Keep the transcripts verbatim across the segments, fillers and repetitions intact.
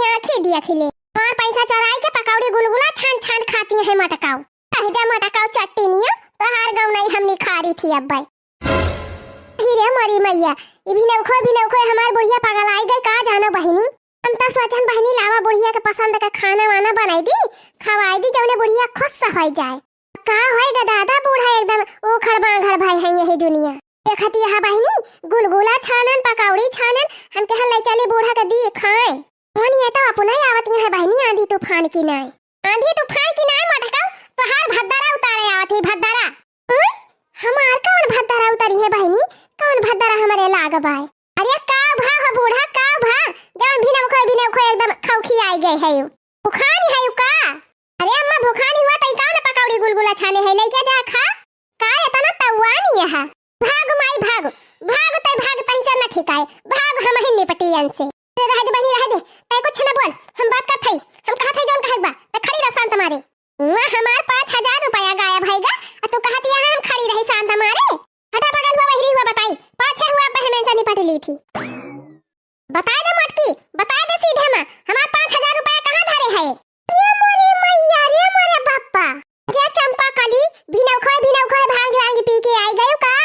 आँखी देखि ले। हमार पैसा चोराइ के पकौड़ी गुलगुला छान छान खाती है मटकाऊ। कह जा मटकाऊ चट्टीनिया, तोहार गौनई हम निखारी थी अब्बै। ही रे मोरी मैया, ई भिनौखो भिनौखो हमार बुढ़िया पगलाइ गई, का जानो बहिनी। हम तो सोचन बहिनी लावा बुढ़िया के पसंद का खाना वाना बनाइ दी, खवाइ दी, जौने बुढ़िया खुश होइ जाए। का होइगा दादा, बूढ़ा एकदम उखड़ बांघड़ भए हैं यही दुनिया। देखती है बहिनी, गुलगुला छानन, पकौड़ी छानन, हम कहन लै चली बूढ़ा के दी खाए। कौन ये तो अपने आवती है बहिनी आंधी तूफान की नाय। आंधी तूफान की नाय मटकाऊ, तोहार भद्दरा उतारे आवत ही भद्दरा। हम्म? हमार कौन भद्दरा उतरी है बहिनी? कौन भद्दरा हमरे लाग बाय? अरे का भा हो बूढ़ा, का भा? जौन भिनौखो भिनौखो एकदम खौखी आइ गए है। भुखानी है का? अरे अम्मा भुखानी हुआ तई का न पकौड़ी गुलगुला छाने है, लइके जा खा। का एतना तउआनी है? भाग माई भाग, भाग तई भाग तई से न ठिकाए, भाग हमही निपटी इनसे। रह दे बहिनी, रह दे, तै कुछ न बोल, हम बात करत हई, हम कहत हई जौन कहे के बा, तै खड़ी रह शांत मारे। वहाँ हमार पाँच हजार रुपया गायब होइगा, आ तू कहत यहाँ हम खड़ी रही शांत मारे? हटा पगल हुआ, बहिरी हुआ, बताई, पाछे हुआ बहमेन से निपट ली थी। बताए दे मोटकी, बताए दे सीधे माँ, हमार पाँच हजार रुपया कहाँ धरे है? रे मोरे मैया, रे मोरे बाप्पा, रे चंपा कली, भिनौखोए भिनौखोए भांग भांग पी के आइ गयो का?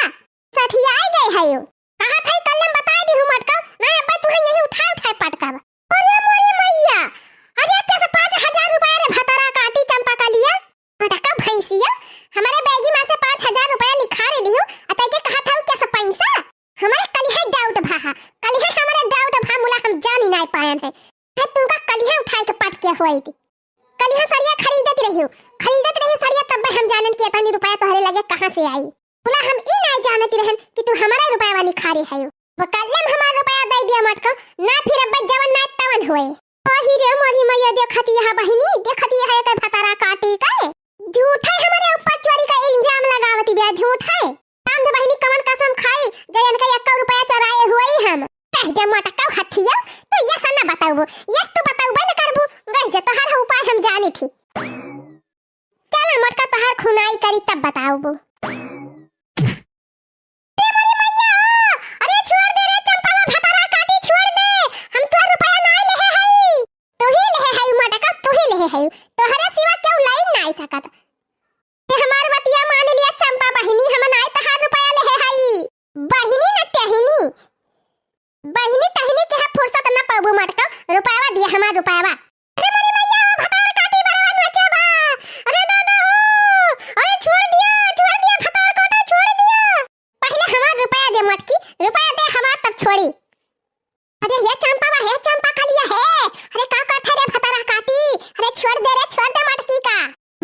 सठियाइ गए हयो। कहा था कल्लम बताइ दिहु मटका, ना अब्बे तुहे यही उठाए उठाए पटकब। अरे मोरी मैया, अरे कैसे पाँच हजार रुपया रे भतारा काटी चंपा कलिया? मटका भैंसिया, हमरे बैगी माँ से पाँच हजार रुपया निखारे दिहु, अतै के कहा था कैसे पैसा? हमरे कलिहे doubt भा हा, कलिहे हमरे doubt भा मुला हम जानी नाय पायन है। है तुमका कलिहे उठाए के पटके होई थी। कलिहा सड़िया खरीदत रहियो, खरीदत रहियो सड़िया, तब हम जानन कि एतनी रुपया तोहरे लगे कहाँ से आई। बोला हम ई नाय जानत रहन कि तू हमारा रुपया निखारे हयो। वो कल्लम हमार रुपया दे दिया मटको, ना फिर अब्बे जवन ना तवन होए। ओही रे मोरी मैया देखती है बहिनी, देखती है एकर भतारा काटी के। झूठे हमारे ऊपर चोरी का इल्जाम लगावती बिया, झूठे। काम दे बहिनी कवन कसम खाई, जे इनका एक्का रुपया चोराए हुए हम। कह जे मटकाऊ हथिया, तो ये सा ना बताऊबो, यस तू बताऊबे न करबू, गढ़ जे तोहार हो उपाय हम जानी थी। चल मटका तोहार खुनाई करी तब बताऊबो। अरे मोरी मैया, अरे छोड़ दे रे चंपावा भतारा काटी छोड़ दे, हम तोहर रुपया नाय लेहे हई। तू ही लेहे हई मटका, तू ही लेहे हई, तोहरे सिवा केहू लाई नाय सकत। ए हमार बतिया मान लिया चंपा बहिनी, हम नाय तोहार रुपया लेहे हई। बहिनी न टहिनी, बहिनी टहिनी के हा फुर्सत न पाबू मटका, रुपयावा दिया हमार रुपयावा। अरे मोरी मैया हो, भतार काटी बरवा नोचे बा। अरे दादा हो, अरे छोड़ दिया, छोड़ दिया, भतार काटा छोड़ दिया। पहिले हमार रुपया दे मटकी, रुपया दे हमार तब छोड़ी। अरे हे चंपा बा, हे चंपा कलिया हे। अरे का करत है रे भतारा काटी? अरे छोड़ दे रे, छोड़ दे मटकी का।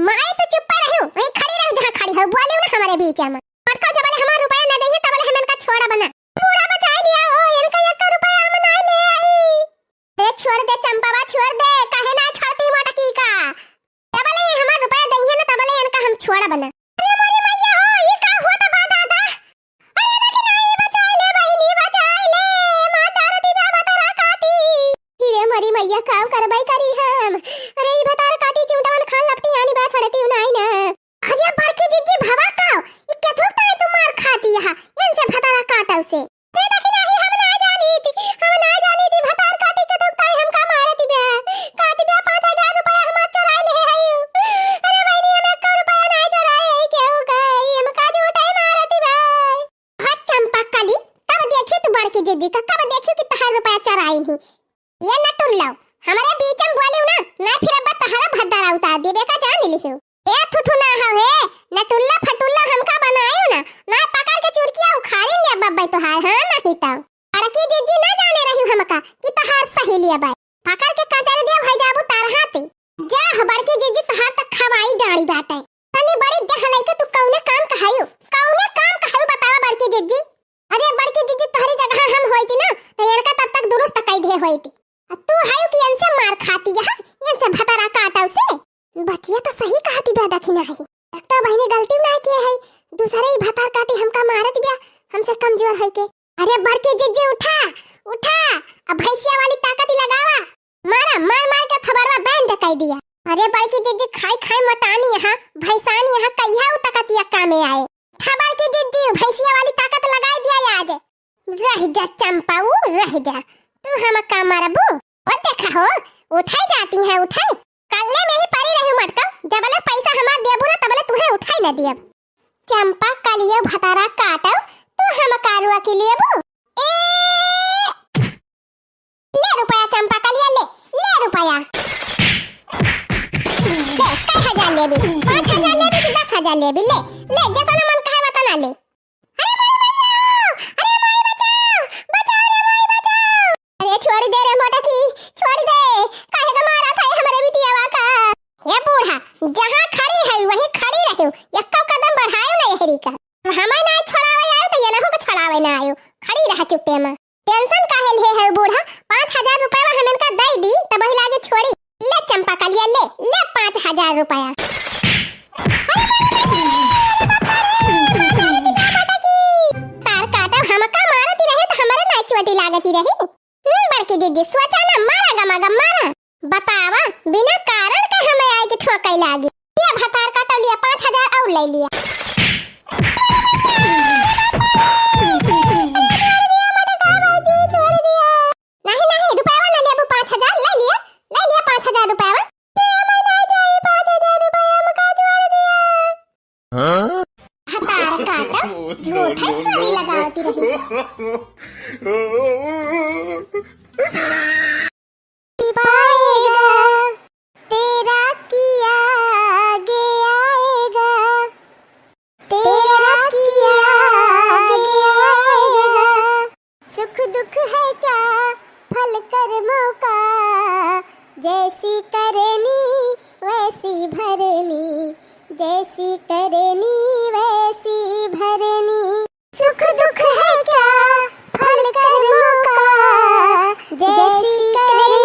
माई तू चुप्पा रहू, वहीं खड़ी रहू जहाँ खड़ी हो, बोलियो ना हमारे बीच में। मटका जबले हमार रुपया न देही तबले हम इनका छोड़ा बना। बूढ़ा बचाई लिया हो, इनका एक रुपया हम ना ले आई। ए छोड़ दे चंपा बा, छोड़ दे, काहे ना छोड़ती मटकी का? तबले ये हमार रुपया देही ना तबले इनका हम छोड़ा बना। अरे मोरी मैया हो, ये का हुआ था बा दादा? अरे देखी ना, ई बचाई ले बहिनी, बचाई ले, माता रती बा भतारा काटी। ही रे मोरी मैया, काव करबै करी हम? अरे ई भतारा काटी चिमटवन खान लपटी आनी बा, छोड़ती नाही ना। अरे बड़की जिज्जी भवा काव, ई केथुन ताई तू मार खाती यहाँ, इनसे भतारा काटव से। अरे देखी ना, ही हम ना जानी थी, हम ना जानी थी, भतार काटी के दुख ताई हमका मारती बा, काटी बा पाँच हजार रुपया हमार चोराई ले हई। अरे बहिनी, हम एक रुपया ना चोराई है, केहू का, ई हमका झूठे मारती बा। हाँ चंपा कली, कब देखी तू बड़की जिज्जी का, कब देखी कि तहार रुपया चोराई नहीं। ये नटुल्लो, हमरे बीच में बोलियो ना, ना फिर अब्बा तहारा भद्दारा उतार देबे का जान लिहियो। ए थुथुना हवे, नटुल्ला फटुल्ला हमका बनायो ना, ना पकड़ के चुरकिया उखाड़ी ले अब्बा तोहार, हाँ नहीं तो। बड़की जिज्जी ना जाने रही हमका कि तहार सहेली अब्बा। पकड़ के कचर दे भाई जाबू तार हाथे। जा हो बड़की जिज्जी, तहार तक खवाई डाड़ी बाटे। तनी बड़ी देह लइके तू कौने काम कहायु? कौने काम कहायु बतावा बड़की जिज्जी? अरे बड़की जिज्जी, तोहरी जगह हम होइती ना, तो इनका तब तक दुरुस्त कई दे होइती। आ तू हायु कि इनसे मार खाती यहाँ, इनसे भतारा काटव से। बतिया तो सही कहती बा दखिना है। एक तो बहिनी गलती ना किए है, दूसरे ही भतार काटी हमका मारत बिया, हमसे कमजोर है के। अरे बड़की जिज्जी उठा, उठा, अब भैंसिया वाली ताकत ही लगावा। मारा, मार मार के थबड़वा बंद कर दिया। अरे बड़की जिज्जी, खाई खाई मटानी यहाँ, भैंसानी यहाँ, कहिया उ तकतिया कामे आए। खबर की जिज्जी, भैंसिया वाली ताकत लगाई दिया आज। रह जा चंपाऊ, रह जा, तू हमका मारबू? ओ देखा हो, उठाई जाती है, उठाई। कल्ले में ही परी रही मटका, जबले पैसा हमार देबू ना, तबले तुहे उठाई ना दियब। चंपा कलियो भतारा काटो, तू हम कारुआ की लेबू। ए, ले रुपया चंपा कलिया, ले, ले रुपया। ले, कै हजार लेबी? पाँच हजार लेबी कि दस हजार लेबी? ले, ले, जेतना मन कहे वतना ले। अरे माई बचाओ! अरे माई बचाओ! बचाओ रे माई बचाओ! अरे छोड़ दे रे मोटकी, छोड़ दे। काहे का मारा था हमरे बिटियावा का? हे बूढ़ा, जहाँ खड़ी है वहीं खड़ी रहो, एक्को कदम बढ़ायो ना यहरी का। हमें ना छोड़ावे आयो तो ये ना हो के छोड़ावे ना आयो, खड़ी रहा चुप्पे में। Tension काहे ले है बूढ़ा? पाँच हजार रुपया हम इनका दे दी, तब वही लागे छोड़ी। ले चंपा कलिया, ले, ले पाँच हजार रुपया। तार काटा, हमका मारती रहे तो हमारे ना चोटी लागती रही। हम्म, बड़की दीदी, सोचा ना, मारा गमा गम मारा। बतावा, बिना कारण के हमें आए के ठोकई लागी। ये भतार काटो, लिया पाँच हजार और ले लिया। नहीं, नहीं, रुपयावा ना लेबू, पाँच हजार ले लिया, ले लिया पाँच हजार रुपयावा। ए, हमें ना चाहिए पाँच हजार रुपया, हमका छोड़ दिया। हाँ? भतार काटा, झूठा चोरी लगावती रही। पाएगा, तेरा किया आगे आएगा, तेरा किया आगे आएगा। सुख दुख है क्या फल कर्मों का, जैसी करनी वैसी भरनी, जैसी करनी वैसी भरनी। सुख दुख है क्या फल कर्मों का, जैसी करनी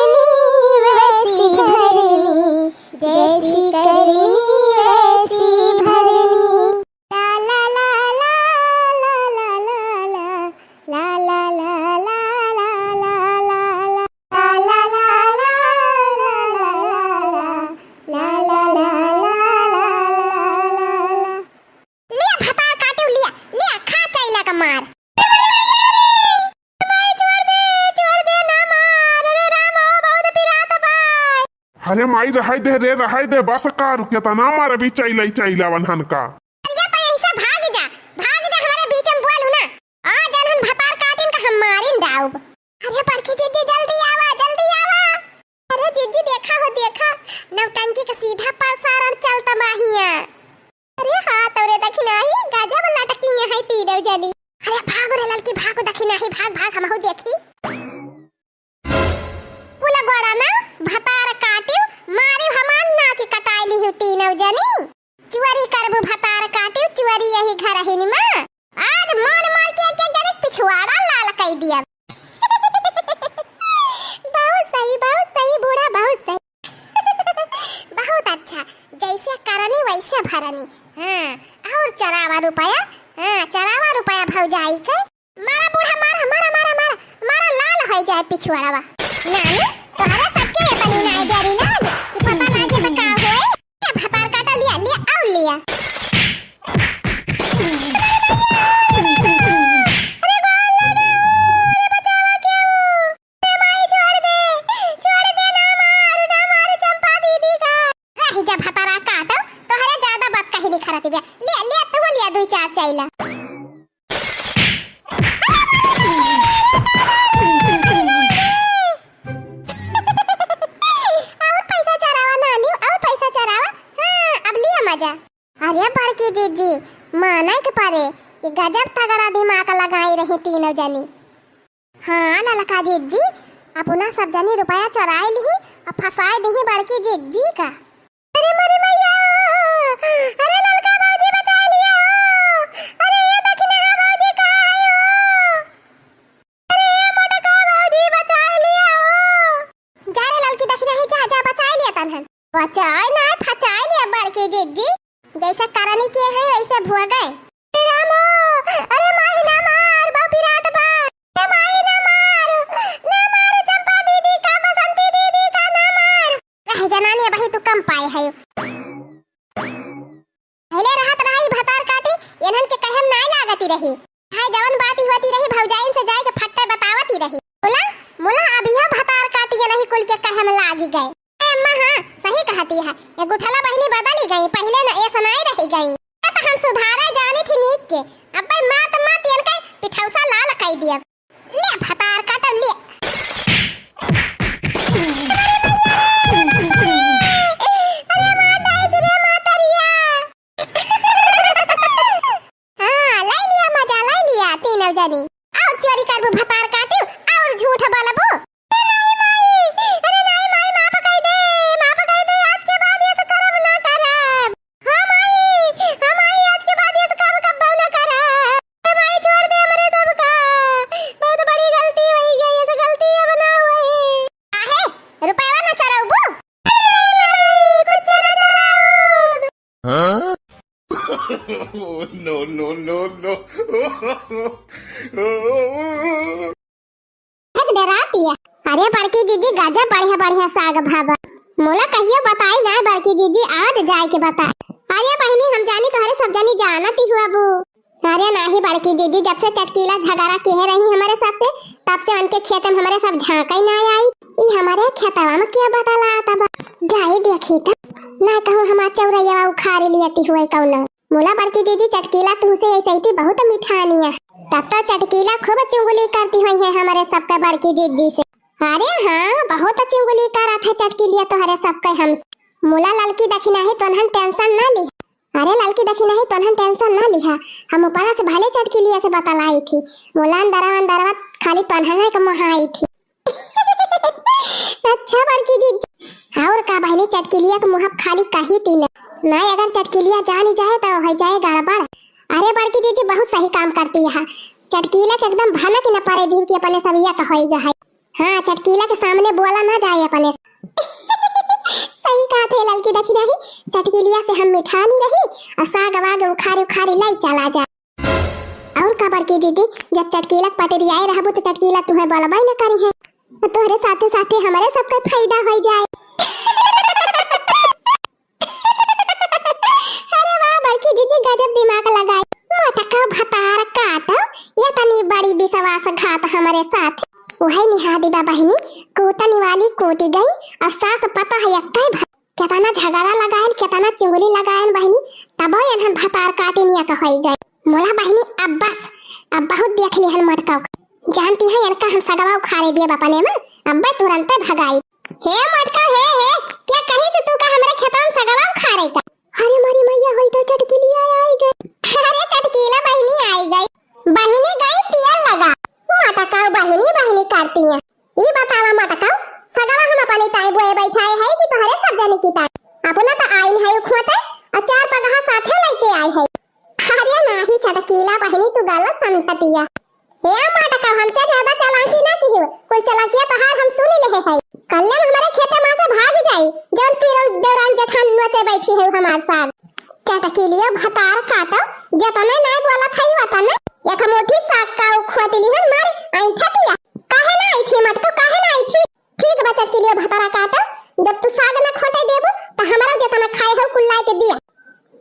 वैसी भरनी, जैसी करनी वैसी भरनी। ला ला ला ला ला। लिया भतार काटियो, लिया, लिया, खा चैला का मार। माई, छोड़ दे, छोड़ दे, ना मार। अरे राम हो, बहुत पिरात बा। अरे माई, रहाई दे रे, रहाई दे, बस का रुके तना मार अभी चैला, चैला वनहन का। अरे तो यहीं से भाग जा, भाग जा, हमारे बीच में बोलू ना। आ जानहन भतार काटिन का हम मारिन डाउब। अरे बड़की जिज्जी, जल्दी आवा, जल्दी आवा। अरे जिज्जी, देखा हो, देखा, नौटंकी का सीधा प्रसारण चलता माहिया। अरे हाँ, तोरे दखिनाही गजब नटकिया है तीनों जनी। अरे भागो रे ललकी, भागो दखिनाही, भाग, भाग, हमहू देखी। कुल गोड़ा ना भतार काटियो, मारी हमार नाकी कटाई लिहु तीनों जनी। चुअरी करबू भतार काटियो, चुअरी यही घर है निमा। आज मार मार के एक एक जने पिछवाड़ा लाल कई दिया। बहुत सही, बहुत सही बूढ़ा, बहुत सही। बहुत अच्छा, जैसे करनी वैसे भरनी। हाँ, और चरावा रुपया, हाँ, चरावा रुपया भौजाई के। मारा बूढ़ा, मारा, मारा, मारा, मारा, मारा, लाल हो जाए पिछवाड़वा। नानी, तोहरा सबके इतनी ना जरी लाग कि पता लागे तो का होए? ये भतार काटा लिया, लिया, और लिया। अरे बाल लगा, अरे बचावा क्यों? अरे माई, छोड़ दे, छोड़ दे, ना मार, ना मार चंपा दीदी का। रह जा भतारा काटो, तोहरे ज्यादा बात कहीं नहीं खरत बे। ले, ले, तू ले दो चार चैला। और पैसा चोरावा नानी, और पैसा चोरावा। हाँ, अब लिया मजा। अरे बड़की जिज्जी, माने के परे, ये गजब तगड़ा दिमाग लगाई रही तीनों जनी। हाँ, ललका जिज्जी, अपना सब जनी रुपया चोराई लिही और फंसाई दिही बड़की जिज्जी का। अरे मोरी मैया, अरे ललका भौजी बचाई लिया हो, अरे ये दखिनहा भौजी कहाँ है हो, अरे ये मोटका भौजी बचाई लिया हो। जा रे ललकी दखिनही, जा, जा बचाई लिया तनहन। बचाई ना, फंसाई लिया बड़की जिज्जी। जैसे करनी किए हैं वैसे भोगे। अरे रामो, अरे माई ना मार, बापी रात बा। अरे माई ना मार, ना मार चंपा दीदी का, बसंती दीदी का ना मार। रह जनानी अबही तू कम पाए है। पहले रहत रहा ई भतार काटी, इन्हन के कहे में नाय लागती रही। हाय जवन बात ही होती रही, भौजाइन से जाए के फट्टे बतावती रही। मुला, मुला अब यह भतार काटी इन्हीं कुल के कहे में लागी गए। ठीक कहती है, ये गुठला बहिनी बदली गई, पहिले न ऐसा नाहीं रही गई। तो हम सुधारे जानी थी नीक के, अब भाई मात मात इनके पिठौसा लाल कई दिया। ले भतार काटो, ले। अरे माता, अरे माता रिया। हाँ, लाई लिया मजा, लाई लिया तीनों जनी। और चोरी करबू भतार काटियो, और झूठ बोलबू। अरे नाहीं माई, अरे नाहीं माई, माफ कई दे, माफ कई दे, आज के बाद ये सब करब ना करब। हाँ माई, हाँ माई, आज के बाद ये सब काम कब्बो ना करब। अरे माई, छोड़ दे हमरे सबका, बहुत बड़ी गलती होई गई, ये सब गलती अब ना होई। आहे, रुपया ना चोरबू? अरे नाहीं माई, कुछ ना चोरब। हाँ? No, no, no, no। एक डरातिया। अरे बड़की जीजी, गजब बढ़िया बढ़िया साग भाबा। मोला कहियो बताई ना बड़की जीजी, आज जाए के बताई। अरे बहिनी, हम जानी तोहरे सब जानी जानत ही हुआ बू। अरे नाही बड़की जीजी, जब से चटकीला झगड़ा किहे रही हमरे साथे, तब से उनके खेत में हमरे सब झांका ही ना आई। ई हमरे खेतवा में क्या बतला आता बा? जाई देखी त, ना कहूँ हमार चौरैया उखाड़ लियती हुए कौनो। मोला बड़की जीजी चटकीला तुहसे ऐसे ही बहुत मिठानिया। तब तो चटकीला खूब चुगली करती हुई है हमरे सबके बड़की जीजी से। अरे हाँ, बहुत चुगली करत है चटकीलिया तोहरे सबके हमसे। मोला ललकी दखिनाही तोनहन tension ना ली। अरे ललकी दखिनाही तोनहन tension ना लिहा, हम ऊपरा से भले चटकीलिया से बतलाई थी, मोला अंदरवा अंदरवा खाली तोनहन के मोहाई थी। अच्छा बड़की जीजी, और का बहिनी, चटकीलिया के मुँह खाली कही तीन। नहीं, अगर चटकीलिया जानी जाए तो हो जाए गड़बड़। अरे बड़की जीजी बहुत सही काम करती है, चटकीला के एकदम भनक न पड़े दिन की अपने सब यक होई गए है। हाँ, चटकीला के सामने बोला ना जाए अपने। सही कहा थे ललकी दखिनाही, चटकीलिया से हम मिठानी रही और साग वाग उखारी उखारी लाई चला जाए। और का बड़की जीजी, जब चटकीला के पटरियाए रहबू तो चटकीला तुहे बोलबे न करी है, तो तोहरे साथे साथे हमरे सबके फायदा हो जाए। अरे वाह बड़की जीजी, गजब दिमाग लगाई। मटका भतार काटो, ये तनी बड़ी विश्वासघात हमरे साथ। वही निहादी बा बहिनी, कूटनी वाली कूटी गई और सास पता है यक्का ही भर। केतना झगड़ा लगायन, केतना चुगली लगायन बहिनी, तबो एनहन भतार काटिनिया का होई गए। मोला बहिनी अब बस, अब बहुत देख लिहन मटकाऊ। जानती है इनका हम सगवा उखाड़े दिए अपने में, अब तुरंत भगाई। हे मटका, हे, हे, क्या कहीं से तू का हमरे खेतवा में सगवा उखाड़े का? अरे मोरी मैया, होई तो चटकीलिया आई गई। अरे चटकीला बहिनी आई गई, बहिनी गई तेल लगा। मटकाऊ बहिनी, बहिनी करती है। ई बतावा मटकाऊ, सगवा हम अपनी ताई बोए बैठाए है कि तोहरे सब जने की ताई? अपना तो आइन है उखोटे और चार पगहा साथे लेके आए है। अरे नाही चटकीला बहिनी, तू गलत समझतिया। हे मटकाऊ, हमसे ज्यादा चालाकी ना किहो, कुल चालाकिया तोहार हम सुन लेहे है। कल्ले में हमरे खेते में से भाग जाई, जौन तीनों देवरान जेठान नोचे बैठी है हमार साग। चटकीलियो भतार काटो, जतने नाय बोलत हई वतने। एक मुट्ठी साग का उ खोट लिहन मार ऐठतिया। काहे ना ऐठी मटको, काहे ना ऐठी? ठीक बा चटकीलियो भतारा काटो, जब तू साग ना खोटे देबू त हमरा जेतना खाए हो कुल लाए के दिया।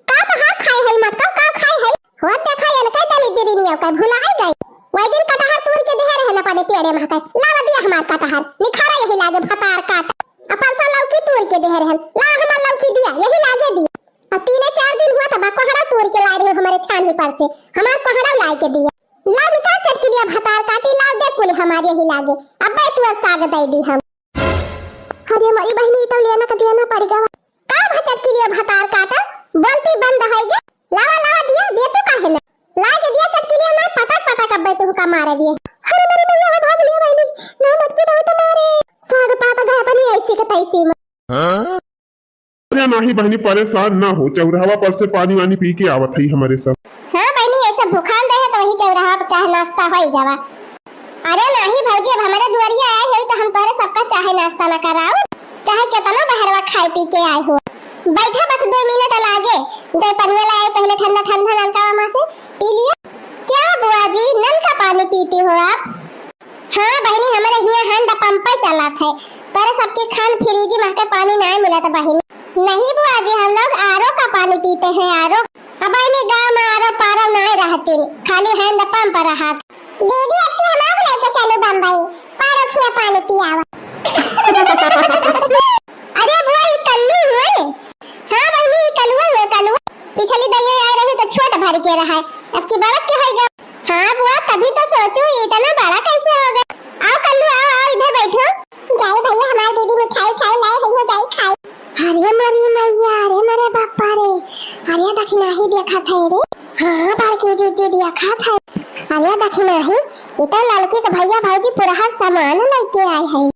का तोहार खाए है मटको, का खाए है? हो देखा इनके दलिद्री नियो के भुला है गई। वही दिन कटहर तूर के देहे रहे ना पानी पेड़े में हटे। लावा दिया हमार कटहर, निखारा यही लागे भतार काट। आ परसों लौकी तूर के देहे रहन, लावा हमार लौकी दिया, यही लागे दिया। अब तीने चार दिन हुआ था, बा कोहड़ा तोड़ के लाए रहे हमारे छानी पर से, हमार कोहड़ा लाए के दिया। लाओ निकाल चटकिलिया भतार काटी, लाओ दे कुल हमारे ही लागे। अब भाई तू साग दे दी हम। अरे मोरी बहिनी, तो लेना का देना पड़ गवा। का भा चटकिलिया भतार काटा, बोलती बंद होई गे। लावा, लावा दिया, दे तू काहे ना? लाए के दिया चटकिलिया ना, पटक पटक अब्बे तू का मारे दिए। अरे मोरी मैया, भाग लिया बहिनी, ना मटकी दवा तो मारे। साग पात गया बनी ऐसी के तैसी में। हाँ? अरे नाही बहिनी, परेशान ना हो, चौराहा पर से पानी वानी पी के आवत है हमारे सब। हाँ बहिनी, ऐसे भूखान रहे तो वही चौराहा पर चाहे नाश्ता हो ही जावा। अरे नाही भौजी, अब हमारे दुआरिया आए है तो हम तोहरे सबका चाहे नाश्ता ना कराओ, चाहे केतनो बहरवा खाए पी के आए हो। बैठा बस दो मिनट लागे, दो पनिया लाए पहले ठंडा ठंडा नलका वहाँ से पी लिया। क्या बुआ जी, नल का पानी पीती हो आप? हाँ बहिनी, हमारे हियाँ hand pump चलत है, पर सबके खान फ्रिज में के पानी नाय मिलत बहिनी। नहीं बुआ जी, हम लोग आर ओ का पानी पीते हैं, आर ओ। अब बहिनी गाँव में आर ओ पारो नाय रहतिन, खाली hand pump रहत। दीदी, अब की हम लोग लेके चलू बम्बई, पारो खिया पानी पियावा। अरे बुआ, ई कल्लू रहा है, अब की बड़क के होइगा। हाँ बुआ, तभी तो सोचू, इतना बड़ा कैसे हो गए। आओ कल्लू, आओ, आओ, इधर बैठो। जाई भैया, हमार दीदी मिठाई उठाई लाए है, जाई खाई। अरे मरी मैया, अरे मरे बापा रे, अरे दखिनाही देखत है रे। हाँ, बड़की जीजी देखत है। अरे दखिनाही, ई तो ललकी के भैया भौजी पुरहर सामान लेके आए हैं।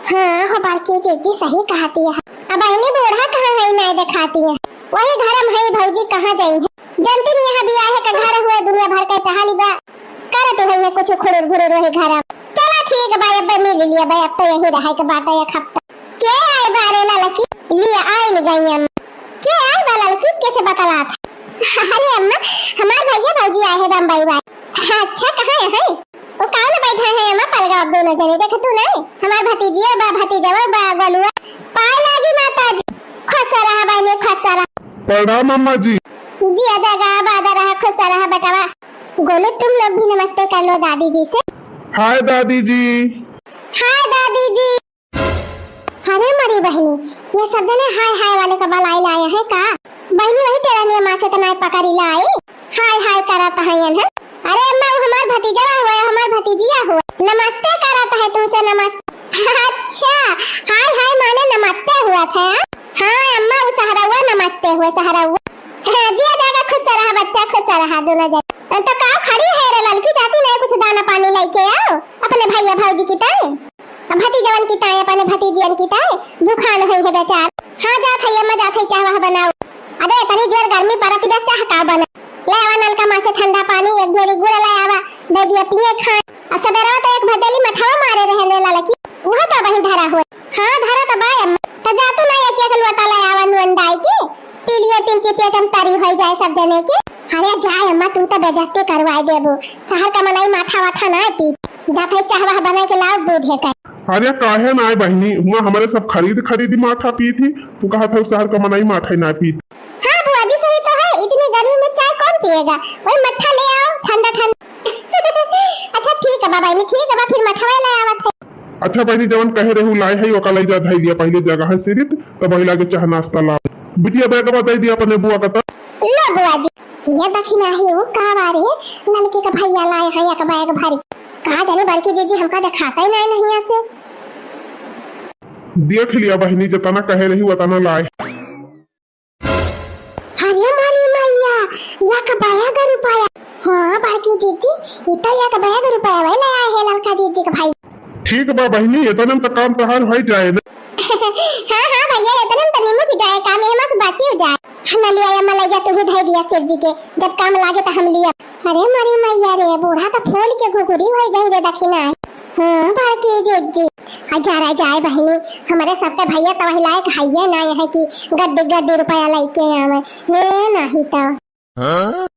हाँ हो बड़की जीजी, सही कहती है। अब बहनी बूढ़ा कहाँ है, नहीं देखाती है, वही घर में है भौजी, कहाँ जाई है। जनती नहीं है, बियाहे के घर हुए, दुनिया भर के टहली बा, करत हुई है कुछ खुड़ुर भुड़ुर वही घर में। चला ठीक बा, अब मिल लिया बा, अब तो यही रहे के बात है एक हफ्ता। के आए बारे ललकी, लिया आइन गई अम्मा। के आए बा ललकी, कैसे बतलात? अरे अम्मा, हमार भैया भौजी आए हैं बम्बई वाले। अच्छा, कहाँ है? वो कहाँ बैठा है अम्मा, पलगा अब दोनों जने, देख तू नहीं? हमार भतीजिया बा, भतीजवा बा, गोलुआ। पाए लागी माता जी। खुश रहा बहनी, खुश रहा। प्रणाम अम्मा जी। जिया जगा आबाद रहा, खुश रहा बेटवा। गोलू, तुम लोग भी नमस्ते कर लो दादी जी से। हाय दादी जी। हाय दादी जी। अरे मरी बहनी, ये सब जने हाय हाय वाले का बलाई लाए हैं का? बहनी वही टेरनिया माँ से तनाए पकड़ी लाई, हाय हाय करत हैं। अरे अम्मा, वो हमार भतीजवा हुआ है, हमार भतीजिया हुआ, नमस्ते करत है तुमसे, नमस्ते। अच्छा, हाय हाय माने नमस्ते हुआ था? हाँ अम्मा, वो सहरौआ नमस्ते हुए, सहरौआ। हाँ, जिया जागा, खुश रहा बच्चा, खुश रहा दोनों जने। तो का खड़ी है रे ललकी, जाती नहीं कुछ दाना पानी लेके आओ अपने भैया भौजी की ताई। अब भतीजवन की ताई, अपने भतीजियन की ताई, भूखान हुई है बेचार। हाँ, जात है अम्मा, जात है, चाह वाह बनाओ। अरे, इतनी जोर गर्मी पड़त बा, चाह का बना? ले आवा नलका माँ से ठंडा पानी, एक भेली गुड़ ले आवा, दे दिया पिए खाए। अब सवेरे तो एक भदेली मठवा मारे रहे ने ललकी, वो तो वही धरा हुए। हाँ, धरा तो बा अम्मा, तो जा तू ना एक एक लोटा ले आवा नून डाई के, पी लिए तीन चिपिया के हम तरी हो जाए सब जने के। अरे जाए अम्मा, तू तो बेइज्जती करवाए देबू, शहर का मनई माठा वाठा ना पी, जात है चाह वाह बना के लाओ दूध है का। अरे काहे ना आए बहिनी, हुआ हमरे सब खरीद खरीद माठा पी थी, तू कहा था शहर का मनई माठा ही ना पी। हाँ बुआ जी, सही तो है, इतनी गर्मी में चाय कौन पिएगा, वही मट्ठा ले आओ ठंडा ठंडा। अच्छा ठीक है बा बहिनी, ठीक है बा, फिर मठवा ले आवत है। अच्छा बहिनी, जवन कहे रहू लाए है, ओका ले जा धई दिया पहले जगह है सिरित, तब वही लागे चाह नाश्ता लाओ। बिटिया बैगवा दे दिया अपने बुआ का तब। लो बुआ जी, ये दखिनाही वो का बारे, ललकी का भैया लाए हैं एक बैग भरी। का जाने बड़की जीजी हमका देखाता ही नहीं, नहीं ऐसे। देख लिया बहिनी, जितना कहे रही उतना लाए। अरे मारी मैया, एक बैग रुपया। हाँ बड़की जीजी, ई तो एक बैग रुपया वही ले आए हैं ललका जीजी का भाई। ठीक बा बहिनी, इतने में तो काम तहार हो जाए ना। हाँ हाँ भैया, इतने में तो निमुट जाए काम, एहमा से बाची हो जाए। हम ले आया मलैया, तू ही धई दिया सिर जी के, जब काम लागे तो हम लिया। अरे मरी मैया रे, बूढ़ा तो फूल के घुघुरी हो गई रे दखिना। हाँ बड़की जीजी, आ जा रहा जाए बहिनी, हमारे सबके भैया तो वही लायक हइये ना है कि गड्डी गड्डी रुपया लेके आवे। हे नहीं तो। हाँ?